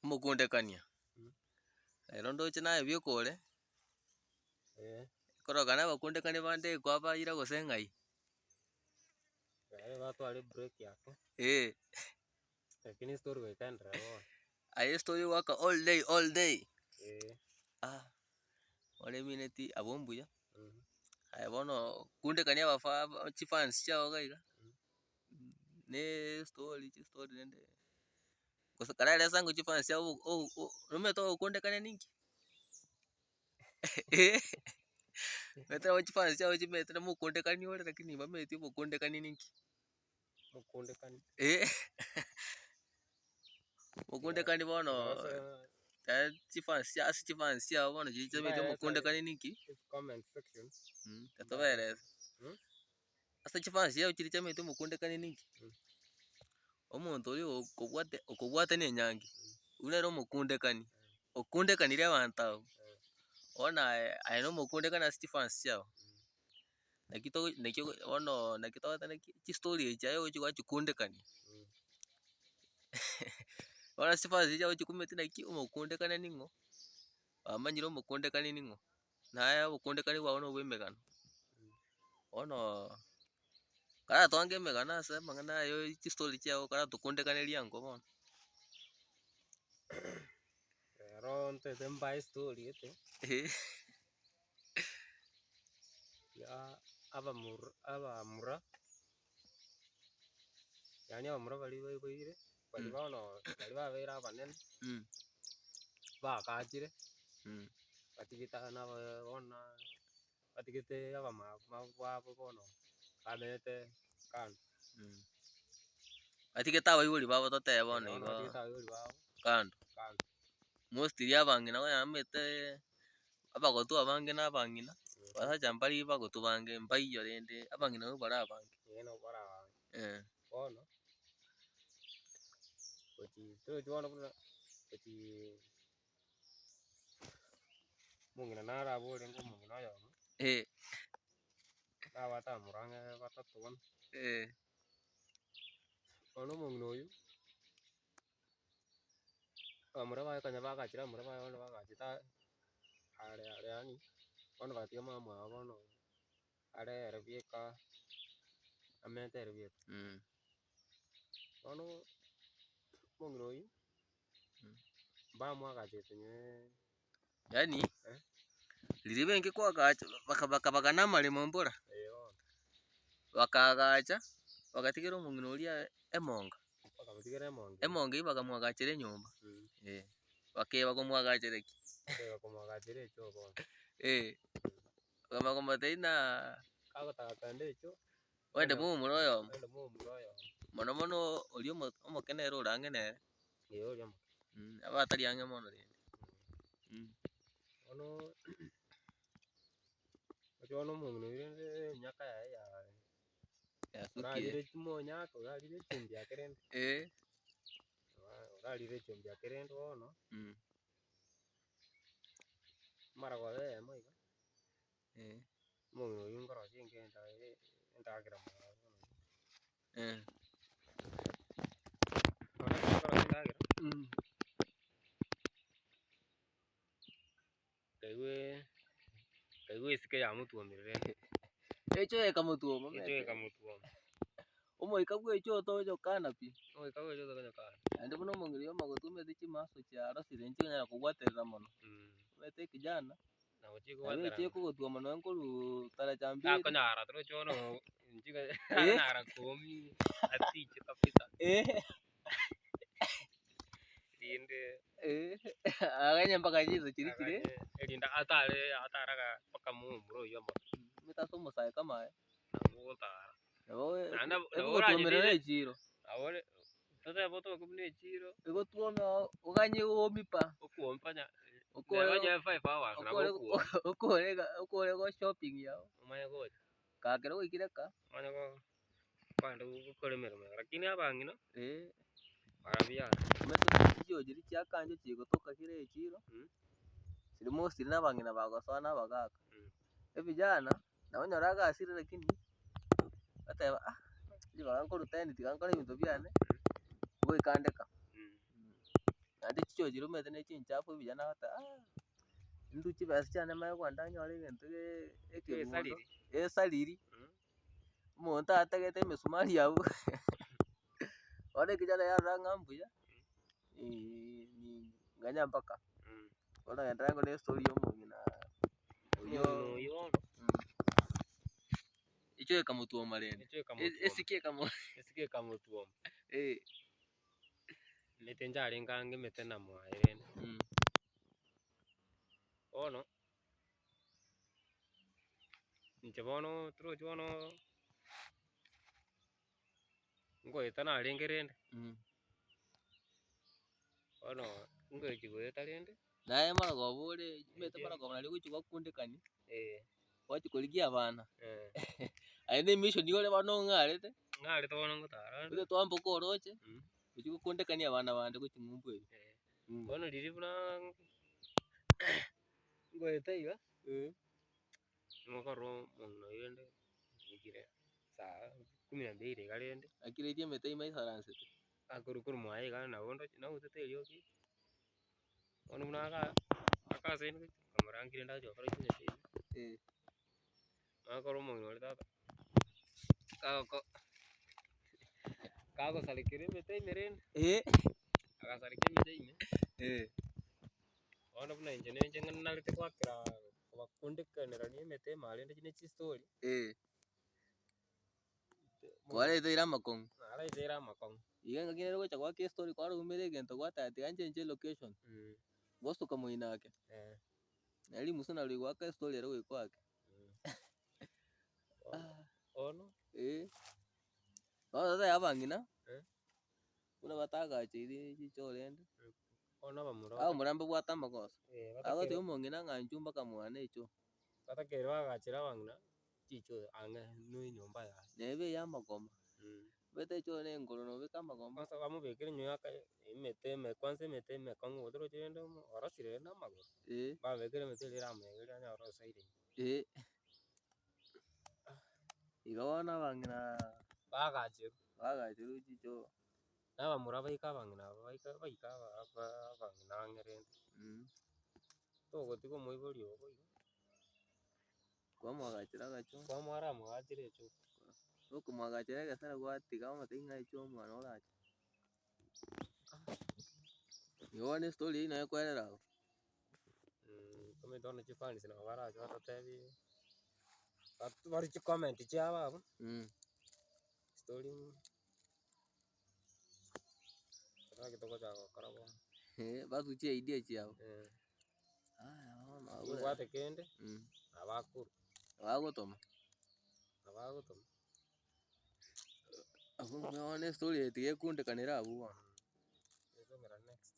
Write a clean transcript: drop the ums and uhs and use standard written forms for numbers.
Omokundekania, ero ndoche naye bioka ore, korokana abakundekania bande kwabaira gose ng'ai? Eh. Aye estory ogoaka all day all day, ah oremineti abwo mbuya, aye bono kundekania abafa chifans chiago iga iga, na estory chistory rende. Gose kararese ango chifans chiabo o- o- omanyete ogokundekania ninki? Omanyete nabo chifans chiabo chimanyete namokundekani ore lakini mbamanyeti obokundekani ninki. Mokundekani. Mokundekani bono chifans chia ase chifans chiabo bono chiria chiamanyete omokundekani ninki, Comment section. toberese. Ase chifans chiabo chiria chiamanyete omokundekani ninki. Omonto oria okobwate okobwatania enyangi, oywo nere omokundekani, okundekanire abanto abwo, bono aye aye na omokundekani ase chifans chiago, naki togo naki ogo bono naki togoteba naki chistory echi aye ogochi gwachikundekania, bono ase chifans chiago chikumeti naki omokundekani ning'o, bamanyire omokundekani ning'o, naye obokundekani bwago na obwa emegano, bono. Karatwange emegano ase amang'ana aye chistori chiago karatokundekaneria ango bono. Rero ntaete mbae estori gete, ya abamur abamura, yaani abamura baria baiboire, baria bono baria babeire abanene, baagachire, batigete abana bono. Batigete abamama babo bono bamenyete kando. Batigete abaibori babo totebe bono Bono igo batigete abaibori babo kando. kando. Mostly abang'ina onye bamaete abagotu abange na abang'ina, abasacha mbari bagotu bange mbaiyo rende abang'ina nabwo bare abange. Ee nabo bare abange. Eh. Bono, gochi torochi bono buna gochii. Omong'ina naro abwo orenge omong'ina oyomo, Eh, nabwate abamura ang'e batato bono. eh, Bono omong'ina oyio, abamura baye konya bagachire abamura baye bono bagachete are are are yaani, bono bagatiga mama omwabo bono are ere bieka, amenyete ere bieka. mm, Bono omong'ina oyio. Mbamwagachete nyee. Yaani, Eh? riria benge kwagacha baka bakabagana amaremo mbora, Ee bono. bakaagacha, bagatigera omong'ina oria emonga. Bakamotigera emonga. Emonga eyio bakamwagachera enyomba, Mm. eh, bakeba komwagachera ki? Bakeba komwagachera echoo bono. Eh, bakamanya komotebia ng'a Kagotaka kogenda echoo. Oende momura oyomo, Oende momura oyomo. mono mono oria omo omoke nere ore ang'e nere, Ee oria omoke. abe atari ang'e mono rende. Bono oche bono omong'ina oyio rende emiaka yaye ya Yasukire. orarire chimonyaka orarire echumbi ake rende, Eh, orarire echumbi ake rende bono, amarogoba eyemo iga. Omong'ina oyio nkorosia enka endagera mwabo bono nkorosia endagera, nkaigwa nkaigwa esike yamotwomire rende. Echo ekamotwoma Echo ekamotwoma. Omoika bw'echo tonyokana pi. Omoika bw'echo tokonyokana. Naende buna omong'ina oyo omogotu omanyete chimaso chiarosire nchikonyara kobwaterera mono. Omanyete ekijana. Nabo Nabo chikobwaterana. echi ekogotwoma nonya nkorwa taracha mbiri. Takonyara toroche bono nchiko takonyara koumia atiche kabisa. Rinde Aganye mpaka chinsa chiria chire. aganye erinde atare ataraga mpaka momura oywo omoke. Omanyete ase omosae kama aye. Nabo ogotara. Nabo Naende nabo egotwomerera oranyetire echiro. nabo ore totebe otoke buna echiro. Egotwome oganye oomie pa. Okwomia pa nya Okore neba onye five hours nabo okore okwomia. okore iga okore go shopping yago. Omanye gocha. Kaa ekero gwaikire ka. Omanye go kogenda gokora emeremo yago lakini abang'ina Eh. barabwo yaya. Omanyete chichoo chiria chia kanjo chigotoka kera echiro, chiri mostly na abang'ina bagosoa na abagaka. Ebijana. Nabo onyore agasire lakini oteba ah, ribaga nkoruta endi tiga nkore ebinto biane, goika ndeka. Naende chicho. Chichoo chiria omanyete ne chinchafu ebuya nagoteba ah, intwe chibesa chiane manye kogenda nyore egento geee ekegundo, Esariri. esariri, omonto atagete emesumari abwo bono ekechara yarora ng'a mbuya, nganya mpaka. Bono genderera ango na estori ya omong'ina oywo Omong'ina oywo bono, Echoo ekamotwoma rende, echoo ekamotwoma. Esike ekamo Esike ekamotwoma. Eh. Emete ncharenge ange emete na mwaye rende. Bono, inche bono torochi bono ngoeta narenge rende, bono ngochi goeta rende. Naye marogoba ore, omanyete marogoba naria ogochia gwakundekani, Eh. gwachia korigia abana, Eh. aye na emission ore bono ong'arete, Ng'arete bono ngotara ande. gose twamboka oroche, ochie gokundekania abana bande gochia ng'umbu eria. Eh. Bono riria buna ngoeta iga, ngokorora omong'ina oyio rende mbokire saa kumi na mbili iga rende. Akiretie emete ime aisaransete. Akorwa korwa mwaye iga nabo ndoche nautete eriogi, bono buna aka akasaini nkamorangeria rende ache gokora chibesa ime, Eh. nakora omong'ina oria tata, kagoko kagosarekera emete ime rende, Eh. agasareka emete ime, Eh. bono buna inche ninche ng'a narete goakera kobakundekenerania emete ime aria rende ne chistori. Eh. Kwareteire amakong'u. Nareteire amakong'u. Iga engaki nere ogocha goaka estory kwaroumera egento gwateba tiga nchenche elocation, gosuka moino ake, na rimusu nario rigoaka estory ere goika oake. Bono. Eh, bono totebe abang'ina, buna batagacheiri chichoo rende, Bono abamura. Abamura mbabwate amagoso, agotebia omong'ina ng'a inchuo mpaka mwane echoo. Batakeire bagachera abang'ina. Chichoo ang'e ne enyomba yaye. Neba eye amagoma, obete echoo ne engoro nobeke amagoma. Kwanza bamobekere nyuma aka emete eme kwanza emete emekong'u gose roche rende omo orosire rende amagoro, Eh. bamobekere emete eria eramoegerie anyare osoire ime. Eh. Igo bono abang'ina Bagacherwa. bagacherwa chichoo. Na abamura baika abang'ina aba baika baika aba aba abang'ina ang'e rende. Togotiga omoibori ogo igo. Kwamwagachera agachoo. Kwamwaramwagachera echoo. Okomwagachera egesare gwatiga omotebi ng'a echoo omwana orache. Igo bono estory eywo nabo ekoerera abwo. Omanyete bono chifans nabo barache batotebi, barie chicomment chiabo abwo, story naki togochaka gokora bono. Batuche idea chiabo. Obwate kende, nabo akorwa. Bagotoma. Nabo agotoma. Abwo mbuya bono estory eye tiga ekundekanere abwo bono. Esomera next.